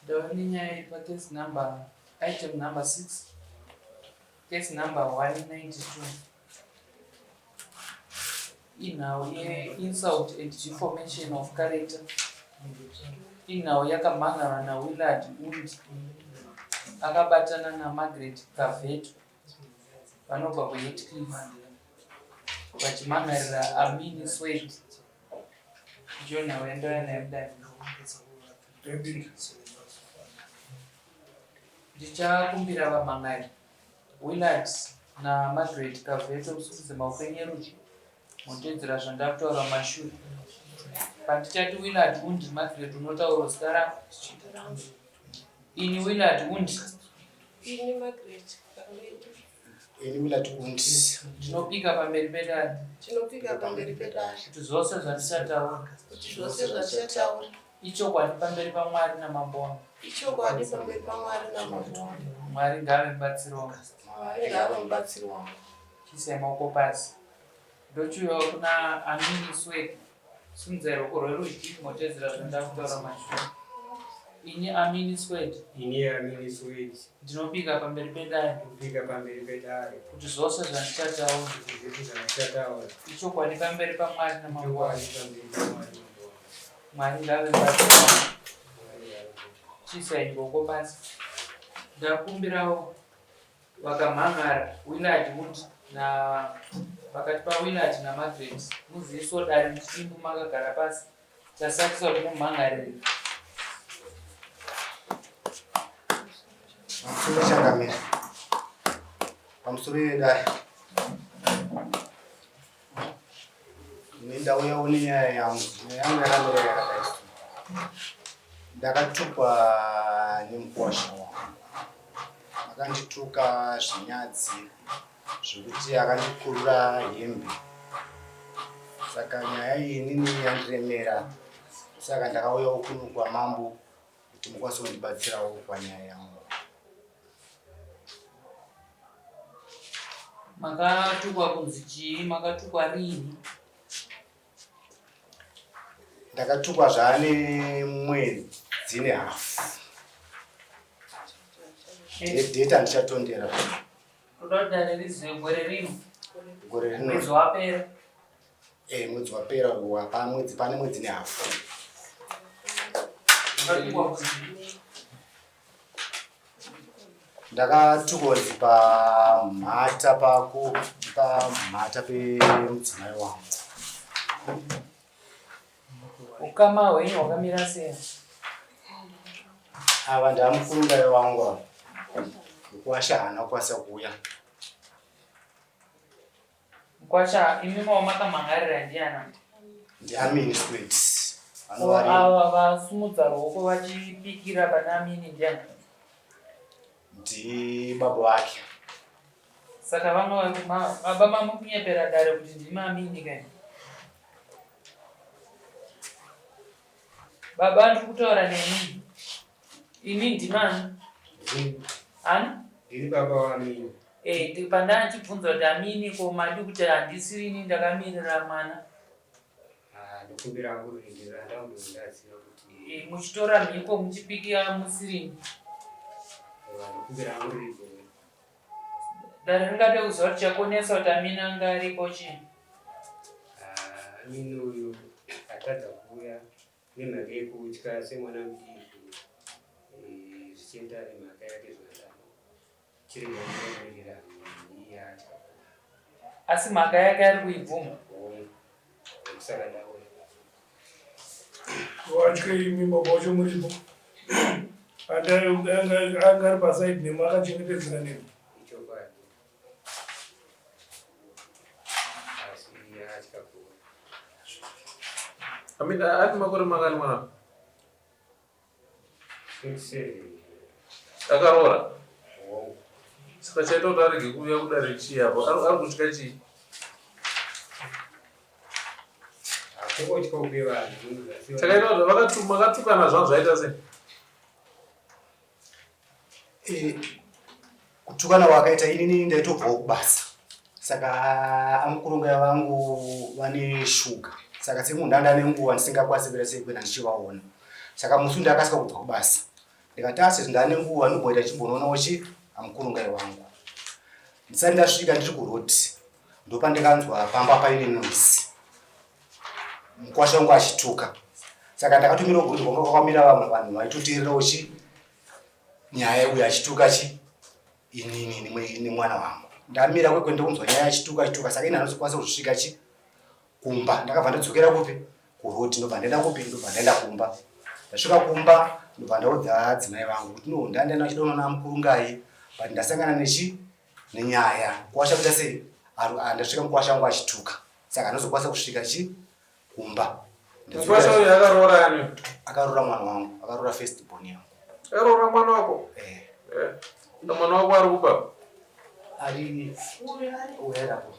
Ndava nenyaya iri pacase number item number 6 case number 192 inhau yeinsult and deformation of character inhau yakamhan'arwa nawillard undi akabatana namargaret kaveto vanobva kuhetcliff vachimhan'arira amini swed ndiyo nhau yandauya nayo kudai. Ndichakumbira vamhan'ari Willard naMargaret Kaveto musimudze maoko enyu erudyi motedzera zvandakutaura mumashure. Pandichati Willard undi Margaret unotaura zita rako. Ini Willard undi. Ini Margaret Kaveto. Ini Willard Undi. Ndinopika pamberi pedare. Ndinopika pamberi pedare. Kuti zvose zvandichataura. Kuti zvose zvandichataura. Ichokwadi pamberi paMwari namambo wangu. Ichokwadi pamberi paMwari namambo wangu. Mwari ngaave mubatsiri wangu. Mwari ngaave mubatsiri wangu. Chiisai maoko pasi. Ndochiuyawo kuna Amini Swedi. Simudzai ruoko rwerudyi motedzera zvandakutaura mashure. Ini Amini Swedi. Ini Amini Swedi. Ndinopika pamberi pedare. Ndinopika pamberi pedare. Kuti zvose zvandichataura. Kuti zvose zvandichataura. Ichokwadi pamberi paMwari namambo wangu. Ichokwadi pamberi paMwari namambo wangu. Mwari ngave mubatsiri wangu. Chiisai ruoko pasi. Ndakumbirawo Vakamhan'ara Willard Wood na pakati paWillard naMargaret muziso dare muchidimbu makagara pasi chasakisa kuti mumhan'arire. Pamusoro changamire. Pamusoro yedare. Ini ndauyawo nenyaya yangu. Nyaya yangu yakamira yakadai so. Ndakatukwa nemukuwasha wangu. Akandituka zvinyadzi zvekuti akandikurura hembe. Saka nyaya iyi inini yandiremera. Saka ndakauyawo kuno kwamambo kuti mukwanise kundibatsirawo panyaya yangu. Makatukwa kunzi chii? Makatukwa riini? Ndakatukwa zvaane mwedzi nehafu. Date handichatondera. Toda kuti dare rizive gore rino. Gore rino. Mwedzi wapera. Eh, mwedzi wapera wapa mwedzi pane mwedzi nehafu. Makatukwa kunzi Ndakatukwa kunzi pamhata pako pamhata pemudzimai wangu. Ukama hwenyu hwakamira sei? Ava ndamukurungai wangu ava. Mukuwasha haana kukwanisa kuuya. Mkwasha imi mawamakhamhangarira ndiana? Ndiamini Squid. Ava vasimudza ruoko vachipikira pana Amini ndiani? Ndibaba vake. Saka vamwe baba mamukunyepera dare kuti ndimi Amini kai? Baba ndiri kutaura nemi. Imi ndimani? Ani? Ndini baba waAmini. Eh, pandachibvunza kuti Amini ko madi kuti handisiri ini ndakamirira mwana. Ah, ndokumbira hangu ruregerero handambondaziva kuti Eh, muchitora mhiko muchipikira musirini. Ewa, ndokumbira hangu ruregerero. Dare ringade kuziva kuti chakonesa kuti Amini anga aripo chii? Ah, Amini uyu atadza kuuya Nemhaka yekutya semwana mudiki eh, zvichienda nemhaka yake zvakadaro chirega kumirira iye atya Asi mhaka yake ari kuibvuma. hongu kusaka ndauya Watye imi baba wacho muripo. Anga ari pasaidi nemi akachengetedzera nemi. ichokwadi asi atya kuuya I mean, ati makore mangani mwana? 27 Akaroora. hongu Saka chaita kuti arege kuuya kudare chii apo? Ari kutya chii? hakungotya kwevanhu Chakaita kuti makatukana zvangu zvaita sei? Eh, kutukana wakaita inini ndaitobvawo kubasa saka amukurunga vangu vane shuga saka semunhu ndanga nenguva ndisingakwanisi kuita sei kuenda ndichivaona saka musi ndakasika kubva kubasa Ndikati asi ndane nguva ndimboita ndichimbonoonawo chi amukurungai wangu. Ndisati ndasvika ndiri kuroad ndopandikanzwa pamba paine noise. Mukwasha wangu achituka. Saka ndakatumira kuroad kwanga kwakamira vamwe vanhu vaitoteererawo chi nyaya uyo achituka chi inini nemwana wangu. Ndamira kwekwe ndokunzwa nyaya achituka achituka saka ini handizokwanisa kuzvisvika chi kumba. Ndakabva ndadzokera kupi kuroad ndobva ndaenda kupi ndobva ndaenda kumba. Ndasvika kumba ndobva ndaudza adzimai vangu kuti no ndandaenda achida kunoona mukurungai but ndasangana nechi nenyaya mukwasha kuita sei ndasvika mukwasha wangu achituka saka anozokwanisa kusvika chi kumba. Mukwasha uyu akaroora ani? Akaroora mwana wangu, akaroora first born yangu. Akaroora mwana wako? Eh. Eh. Na mwana wako ari kupa? Ari uyu aripo.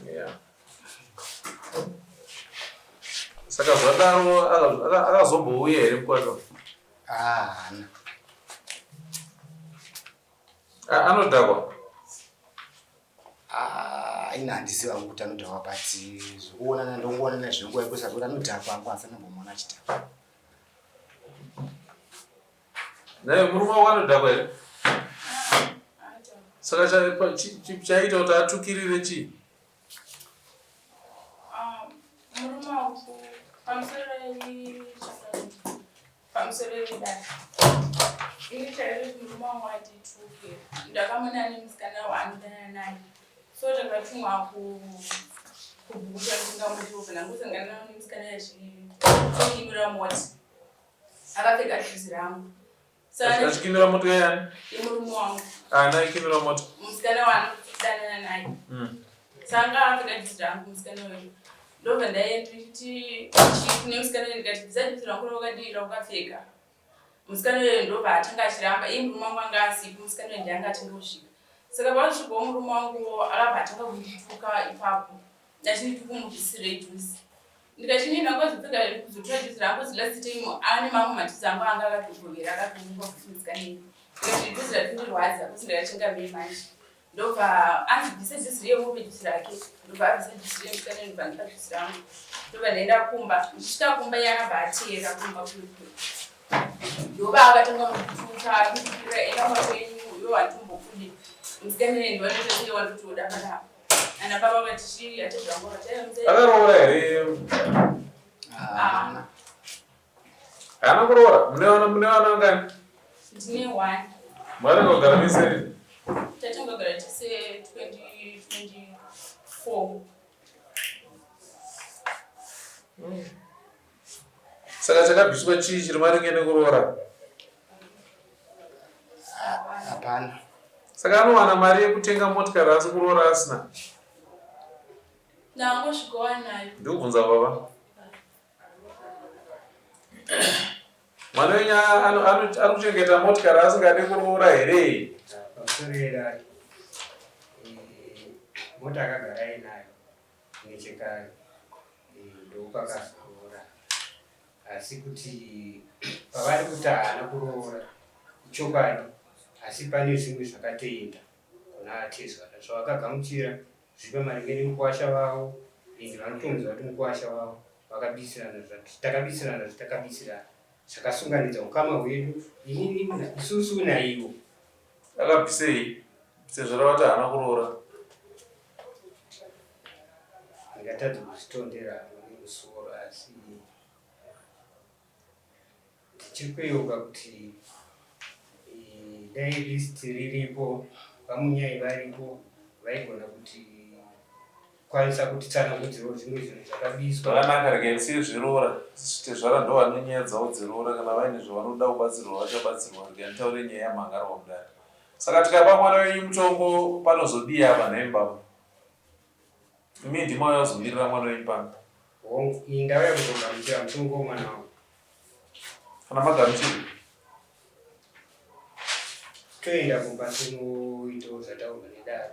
Yeah. Saka zvadaro akazombouya here mukwasha? Ah, haana. Anodhakwa? Ah, ini handiziva hangu kuti anodhakwa but zvekuonana ndongoonana zvenguva yekusa kuti anodhakwa hangu asi andambomuona achidhakwa. Naye murume wako anodhakwa here? Saka chaita kuti atukirire chii? Murume wangu pamusoro pamusoro edare ini chaizvo kuti murume wangu atituke ndakamona nemusikana waanodana naye so takatumwa kubhuta ndingamutiwo kana kusangana nemusikana achikinura mota akapfeka juzi rangu achikinura mota yani yemurume wangu ana aikinura mota musikana waanodanana naye saka akapfeka juzi rangu musikana wedu ndobva ndaenda ndichiti kune musikana uyu ndikati bvisa juzi rangu rawakadii rawakapfeka musikana uyu ndobva atanga achiramba iye murume wangu anga asipo musikana uyu ndiye anga atanga kusvika saka pakusvikawo murume wangu akabva atanga kundituka ipapo ndachinditi kumubvisirei juzi ndikati nini akazopfeka kuzotora juzi rangu kuti last time ane mamwe majuzi angu anga akatogovera akatomupa kuti musikana ini ndikati juzi ratindirwadza kuti ndakachingamei manje ndobva anzi bvise juzi riye mupe juzi rake ndobva abvisa juzi riye musikana ndobva ndipa juzi rangu ndobva ndaenda kumba ndichisvika kumba iye akabva ateera kumba kuku ndobva akatanga kutuka kutukira enda kumba kwenyu iwe watombokude musikana ndowandotosiye wandotoda panapa ana baba vakati chii atezvangu vakati akaroora here? Haana. Haana kuroora. Mune vana mune vana vangani? Ndine one. Mwari kugara mese rini? Tatangogara tise 2024. Saka chakabviswa chii chiri maringe nekuroora? Hapana. Saka anowana mari yekutenga motikari asi kuroora asina? Ndangosvikawo nayo. Ndikubvunza baba. Mwana wenyu ari kuchengeta motikari asingade kuroora here? Pamusoro yedare, mota akagara ainayo nechekare, ndopakazoroora. Asi kuti pavari kuti haana kuroora ichokwadi, asi pane zvimwe zvakatoenda kuna atezvara zvavakagamuchira zviri pamaringe nemukwasha vavo, ende vanotonzwa kuti mukwasha wavo vakabisirana takabisirana zvatakabisirana zvakasunganidza ukama hwedu inini isusu naivo. Akabvisei sezvo ravati haana kuroora? Ndingatadza kuzvitondera nemusoro, asi tichiri kuyeuka kuti dai list riripo, vamunyai varipo, vaigona kuti kwanisa kutitsanangudzirawo zvimwe zvinhu zvakabiswa. Zvakanaka, regai tisiye zveroora. Tezvara ndo vane nyaya dzavo dzeroora, kana vaine zvavanoda kubatsirwa vachabatsirwa. Regai nditaure nyaya yamhangarwa kudare. Saka tikapa mwana wenyu mutongo panozodii apa nhai baba? Imi ndimi mauya kuzomirira mwana wenyu pano. Hongu, iyi ndauya kuzogamuchira mutongo womwana wangu. Kana magamuchira toenda kumba tonoitawo zvataurwa nedare.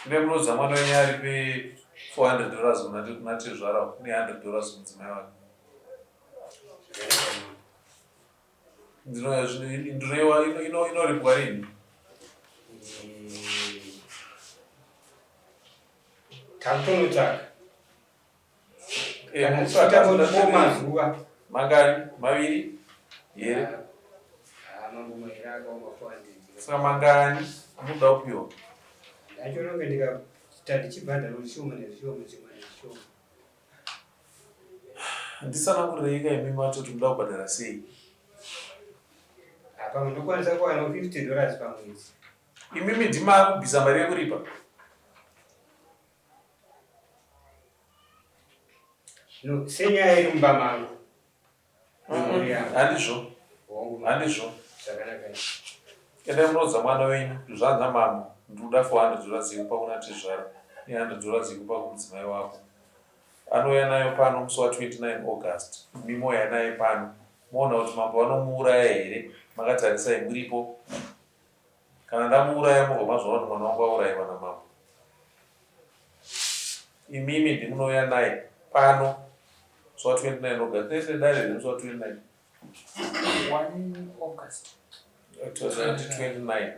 Kune munoudza mwana wenyu aripe $400 kuna tezvara ne $100 kumudzimai wake. Zvakanaka. Ndinoiwa inoripwa rini? Takutonotsvaka. Eh, mazuva mangani? Maviri here? Ah, mambo mairi akaoma 400. Saka mangani amunoda kupiwa? Ndachononge ndikaita ndichibhadhara zvishoma nezvishoma zvishoma nezvishoma. Nditsanangurirei ka imi macho kuti munoda kubhadhara sei? Apa ndokwanisa kuwana 50 dollars pamwedzi. Imimi ndimi makubvisa mari yekuripa? No, senyaya iri mumba mangu. Handizvo. Handizvo. Zvakanaka. Endai munoudza mwana wenyu kuti zvanzi namambo ndikuda 400 dollars yekupa kuna tezvara ne 100 dollars yekupa kumudzimai wako. Anouya nayo pano musi wa 29 August. Imi mouya naye pano. Moona kuti mambo vanomuuraya here makatarisai muripo. Kana ndamuuraya mobva mazvaona kuti mwana wangu aurayiwa namambo. Imimi ndimunouya naye pano musi wa 29 August. Tese dare here musi wa 29? 1 August. 2029.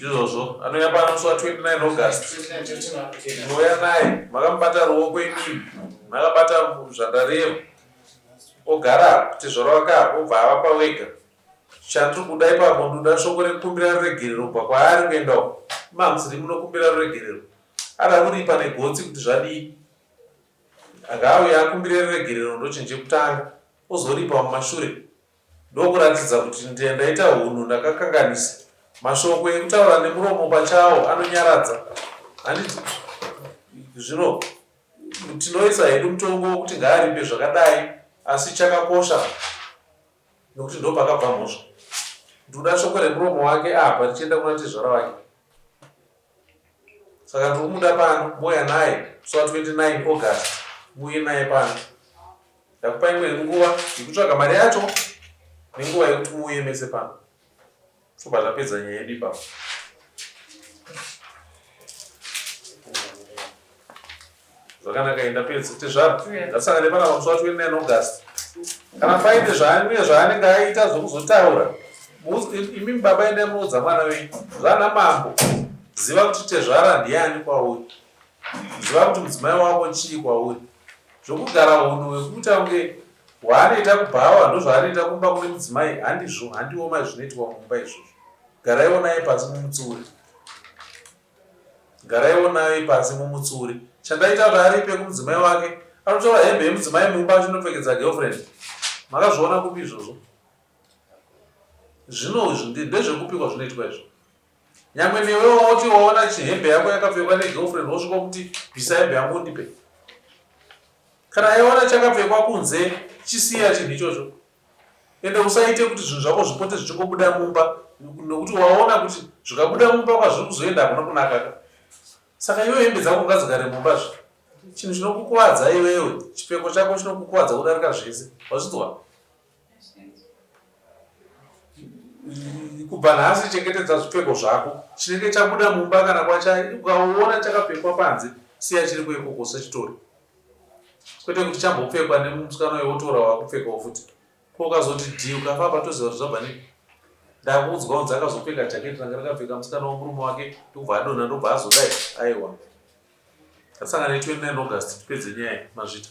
Izvozvo anouya pano musi wa 29 August. Ndinouya naye makamubata ruoko imimi makabata zvandareva ogara apo tezvara wake apo obva avapa wega chandiri kuda ipapo ndoda shoko rekukumbira ruregerero kubva kwaari kuenda uko mamusiri munokumbira ruregerero ada kuripa negotsi kuti zvadii ngaauye akumbire ruregerero ndochinhu chekutanga ozoripa mumashure Ndokuratidza kuti ndiye ndaita hunhu ndakakanganisa. Mashoko ekutaura nemuromo pachawo anonyaradza. Handiti zvino tinoisa hedu mutongo wekuti ngaaripe zvakadai asi chakakosha nekuti ndopakabva mhosva. Ndikuda shoko remuromo wake apa richienda kuna tezvara wake. Saka ndiri kumuda pano mouya naye musi wa 29 August muuye naye pano. Ndakupa imwe nguva yekutsvaga mari yacho nenguva yekuti muuye mese pano. Tobva tapedza nyaya yedu ipapo. Zvakanaka enda pedza tezvara. Ngatisangane panapa musi wa 29 August. Kana paine zvaanenge zvaanenge aita zvokuzotaura imi baba endai munoudza mwana wenyu zvana mambo ziva kuti tezvara ndiani kwauri ziva kuti mudzimai wako chii kwauri zvokugara hunhu hwekuita kunge hwaanoita kubhawa ndozvaanoita kumba kune mudzimai handizvo handiwo mai zvinoitwa mumba izvozvo garaiwo naye pasi mumutsiure Garaiwo naye pasi mumutsiure. Chandaita kuti aripe kumudzimai wake anotora hembe yemudzimai mumba achinopfekedza girlfriend. Makazviona kupi izvozvo? Zvino ndezvekupi kwazvinoitwa izvo? Nyangwe newe woti waona hembe yako yakapfekwa negirlfriend wosvika kuti bvisa hembe yangu undipe. Kana aiona chakapfekwa kunze chisiya chinhu ichocho. Ende usaite kuti zvinhu zvako zvipote zvichingobuda mumba nokuti waona kuti zvikabuda mumba kwazviri kuzoenda hakuna kunaka ka. Saka iwe hembe dzako ngadzigare mumba zve. Chinhu chinokukuvadza iwewe, chipfeko chako chinokukuvadza kudarika zvese. Wazvinzwa? Kubva nhasi chengetedza zvipfeko zvako. Chinenge chabuda mumba kana kwacha ukaona chakapfekwa panze siya chiriko ikoko usachitore. Kwete kuti chambopfekwa nemusikana uyo wotora wakupfekawo futi. Ko ukazoti dhii ukafa apa toziva kuti zvabva nei. Ndakuudzwa kunzi akazopfeka jacket ranga rakapfeka musikana wemurume wake ndokubva adonha ndobva azodai. Aiwa. Ngatisangane 29 August tipedze nyaya mazvita.